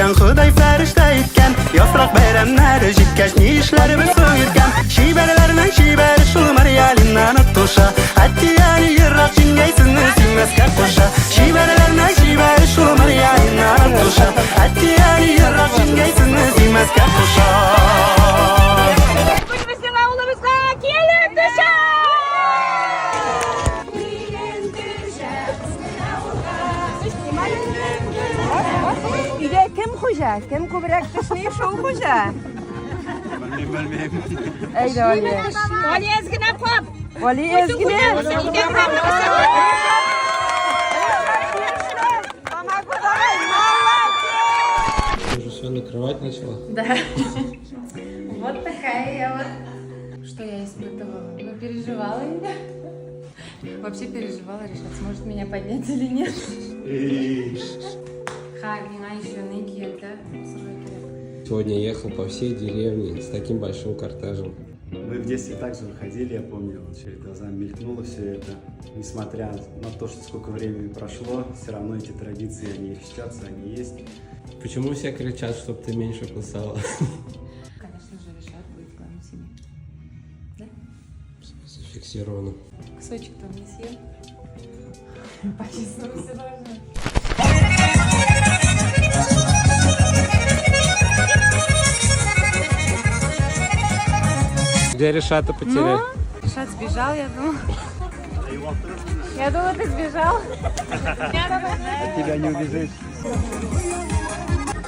Иткән, Ходай фәрештә иткән. Яфрак бәйрәмнәре җиткәч, ни эшләрбез соң иркәм? Чибәрләрнең чибәре шул Марьялинаны туша. Әти-әни ерак җиңгәй сезне сөймәскә куша. Чибәрләрнең чибәре шул Марьялинаны туша. Әти-әни ерак җиңгәй сезне сөймәскә куша. Безнең авылыбызга килен төшә! Килен төшә безнең авылга. Өйдә кем хуҗа? Кем күбрәк төшми, шул хуҗа. Белмим, белмим. Әйдә, Али. Али әз генә кап. Али әз генә. Ты уже все накрывать начала? Да. Вот такая я вот. Что я испытывала? Ну, переживала я. Вообще переживала, решать, сможет меня поднять или нет. Ха, миңа еще ни килде. Сегодня ехал по всей деревне с таким большим кортежем. Мы в детстве также выходили, я помню, вот перед глазами мелькнуло все это. Несмотря на то, что сколько времени прошло, все равно эти традиции, они чтятся, они есть. Почему все кричат, чтобы ты меньше кусала? Конечно же, Решат будет главным в семье. Да? Зафиксировано. Кусочек там не съел. По-честному все должно. Где Решата потеряли? Решат сбежал, я думала. Я думала, ты сбежал. От тебя не убежишь.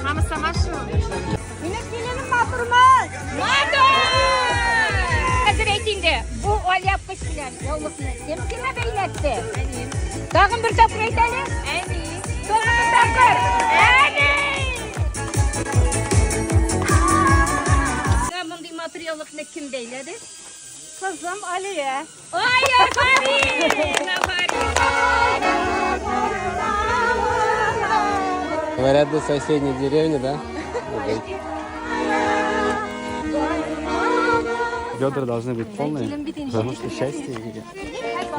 Мама сама шо? Минем киленем матурмы? Матур! Хәзер әйт инде, бу алъяпкыч белән яулыкны кем сиңа бәйләтте? Әни. Тагын бер тапкыр әйт әле. Әни. Тагын бер тапкыр. Әни! Мондый матур яулыкны кем бәйләде? Кызым Алия. Ай, афарин! Афарин! Говорят, до соседней деревни, да? Бедра должны быть полные, потому что счастье и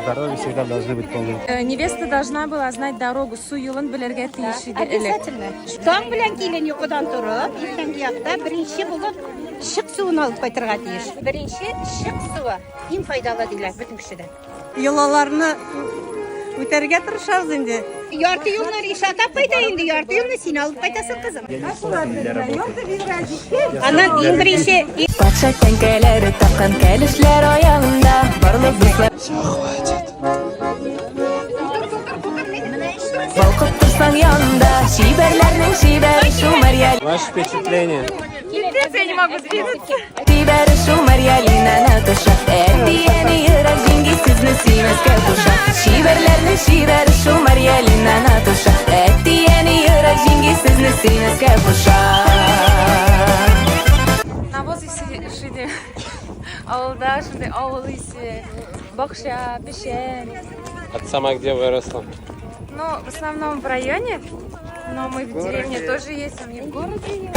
здоровье всегда должны быть полные. Невеста должна была знать дорогу, су юлын белергә тиеш иде элек. Обязательно. Таң белән килен йокыдан торып, иртәнге якта беренче булып чык суын алып кайтырга тиеш. Беренче чык суы иң файдалы диләр бөтен кешедә. Йолаларны үтәргә тырышабыз инде. Ярты юлны Ришат алып кайта инде, ярты юлны син алып кайтасың, кызым. Аннан иң беренче Патша тәңкәләре таккан кәләшләр аягында барлык дуслар. Балкып торсаң янында, чибәрләрнең чибәре шул Марья. Ваше впечатление? Пипец, я не могу двинуться. Чибәре шул Марьялина Наташа. Әти-әни ерак җиңги сезне сөймәскә куша. Чибәрләрнең чибәре шул Марьялина Наташа. Әти-әни ерак җиңги сезне сөймәскә куша. Навоз исе иде. Авылда шундый авыл исе, бакча, печән. А ты сама где выросла? Ну, в основном в районе, но мы в деревне тоже есть, а мне в городе есть.